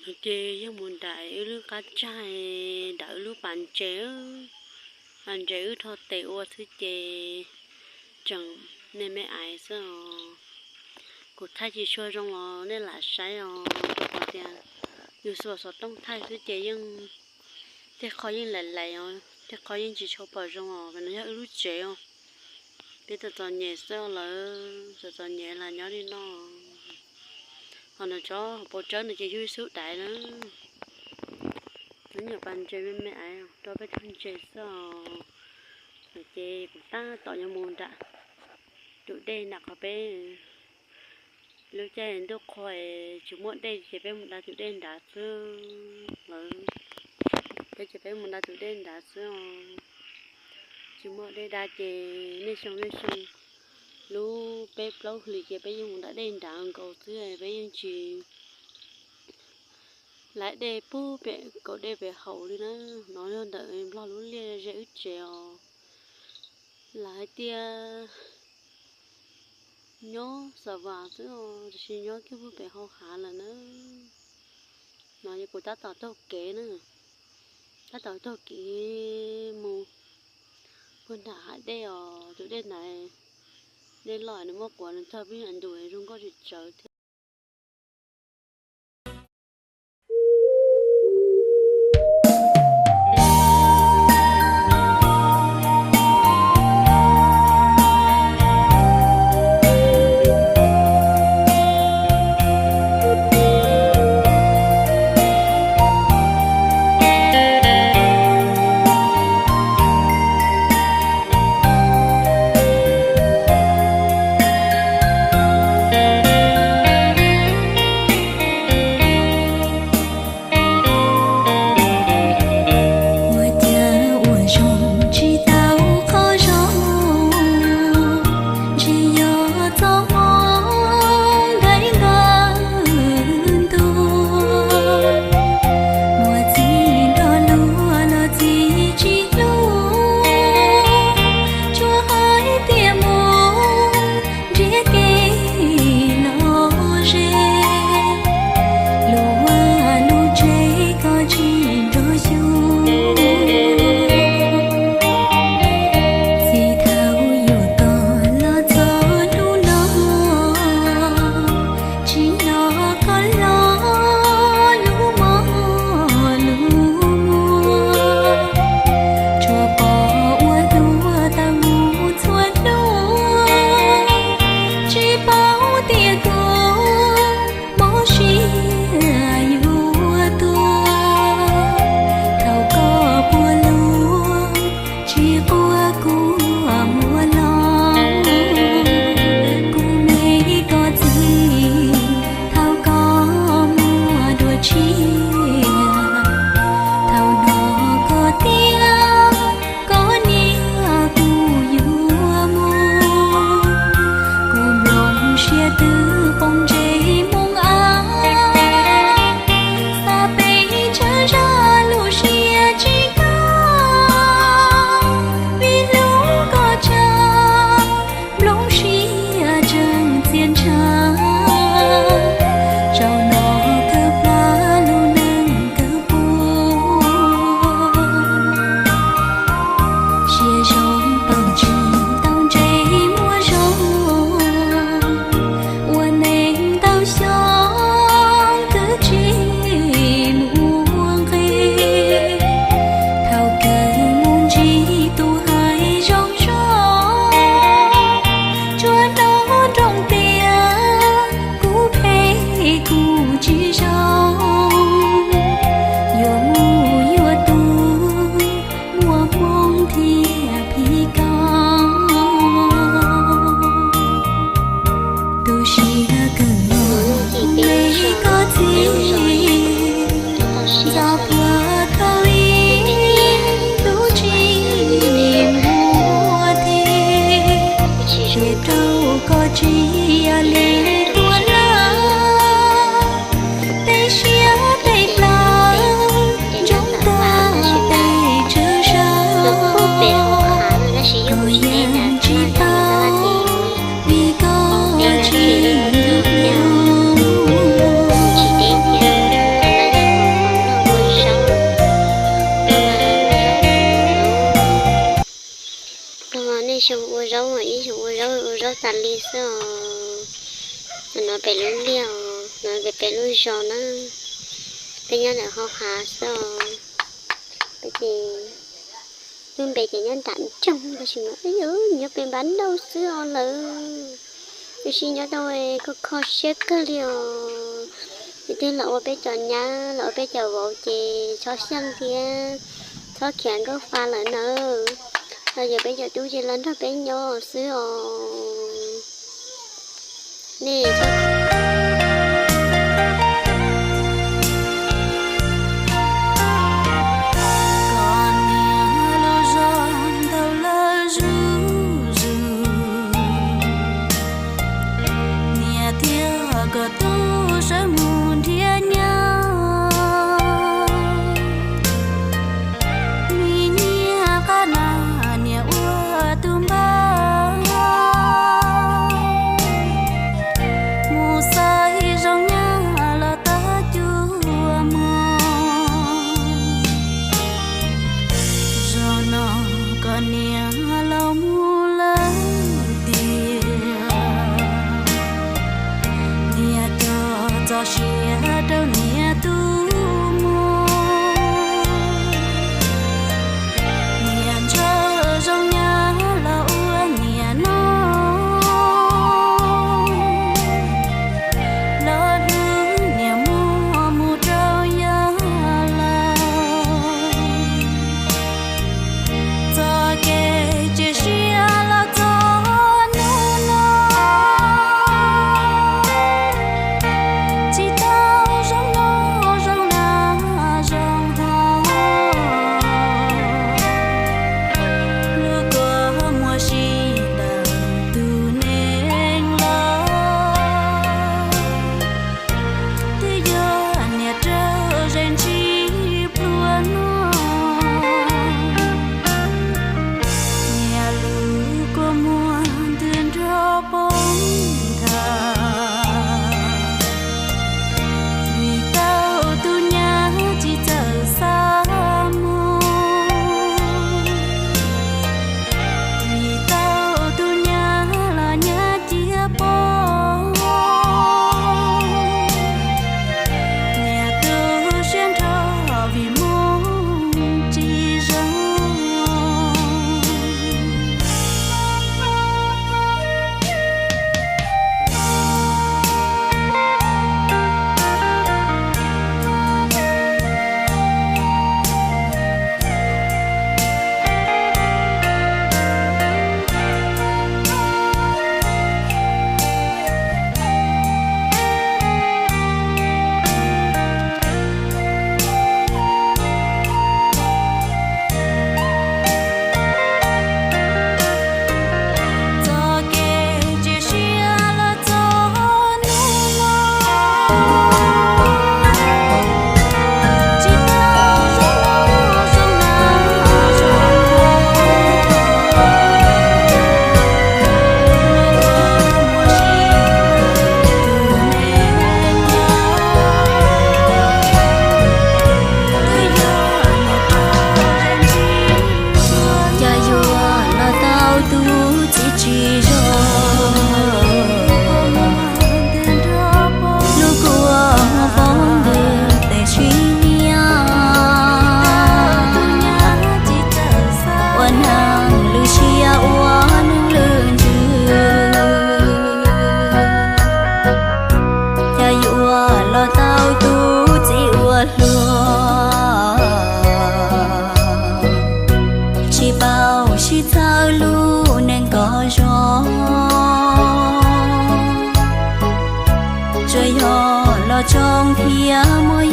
Ces yog mus nram wb lub qab tsag, nram wb lub pas ntses, pas ntses wb rho tes ua xwb ces tseem me me aiv xwb os. Kuv thaij tsis tshua zoo los nej lam saib os, rau qhov tias yus xuas xov tooj thaij xwb ces yeej tej qho yeej laim laim os, tej qho yeej tsis tshua pom zoo os. No yog wb lub tsev os, peb txom txom nyem xwb lawm, txom txom nyem los nyob li no. Ho nram tsob hauv paus tsawb no ces yog ib xub daiv na. Nws nyuam pas ntses me me aiv rau peb tug ntses xwb os. Ces kuv tab tom yuav mus nram tus dej nram qhov peb lub caij ntuj qhua tsis muaj dej ces peb mus da tus dej nrad xwb lawm. Peb ces peb mus da tus dej nrad xwb os. Tsis muaj dej da ces niaj xyoo niaj xyoo lub peb plaub hlis ces peb yeej mus da dej nrad nkaus xwb, peb yeej tsis laij dej pub pem kaum dej pem haus li na. No yog ntawm Nplog lub liaj ze wb tsev os. Lawv hais tias nyob Xa Vas xwb os, tiam sis nyob kiag pub pem hau hav lawm na. No yog kuv tab tom taug kev na, tab tom taug kev mus puag nram hav dej os. Tus dej ntawd dej loj, nws muaj quav nws txog peb ntug zoo nkauj tsis tsawv thiab. Peb lub liaj os, no peb peb lub zos na, peb nyob ntawm hauv hav xwb os. Peb ces lub npe ces nyob nram nroog tab sis mas nyob pem npab nrauj xwb os lawm. Tab sis nyob tau kho kho siab kawg li os. Ces twb los ua peb cov nyab los ua peb cov vauv ces txhob xyeej thiab txhob khiav nkauj fa lawm nawb. Los yog peb cov tub ces los nrog peb nyob xwb os. Nej Koj niam los zog ntau lawm zuj zus, niam thiab koj tub sawv mus nrhiav nyab. Me nyuam qab na niam ua tus npawg, mus xaiv zoo nyab los tau cuag mog. Zaum no koj niam los mus lawm tiag, niam coj txoj sia rau niam tus mog. Niam ntshaw zoo nyab los ua niam no, los hlub niam muab mus rau yawg laus. Txoj kev cia siab los txog hnub no, tsis tau zoo no zoo na zoo ho, lub kua muag si ntawm tus neeg laus. Twb yog niam raug zes ntsis pluag no, niam lub kua muag ntws nrog poob nthav. Vim tau tus nyab tsis txawj xav mus, vim tau tus nyab los nyab cia poob. Niam tu siab nrho vim mus tsis zoo. Txoj kev cia siab los txog hnub no, tsis tau zoo no zoo na zoo ho. Cas yuav los tau tus txiv tsis zoo, lub kua muag poob ntws tes sib niab. Ua neeg lwm siab ua neeg lwm ntsws, cas yuav los tau tus txiv uas hluas, tsis paub sib txhawb lub neej kom zoo. Tsuas yog los tsoo thiab muaj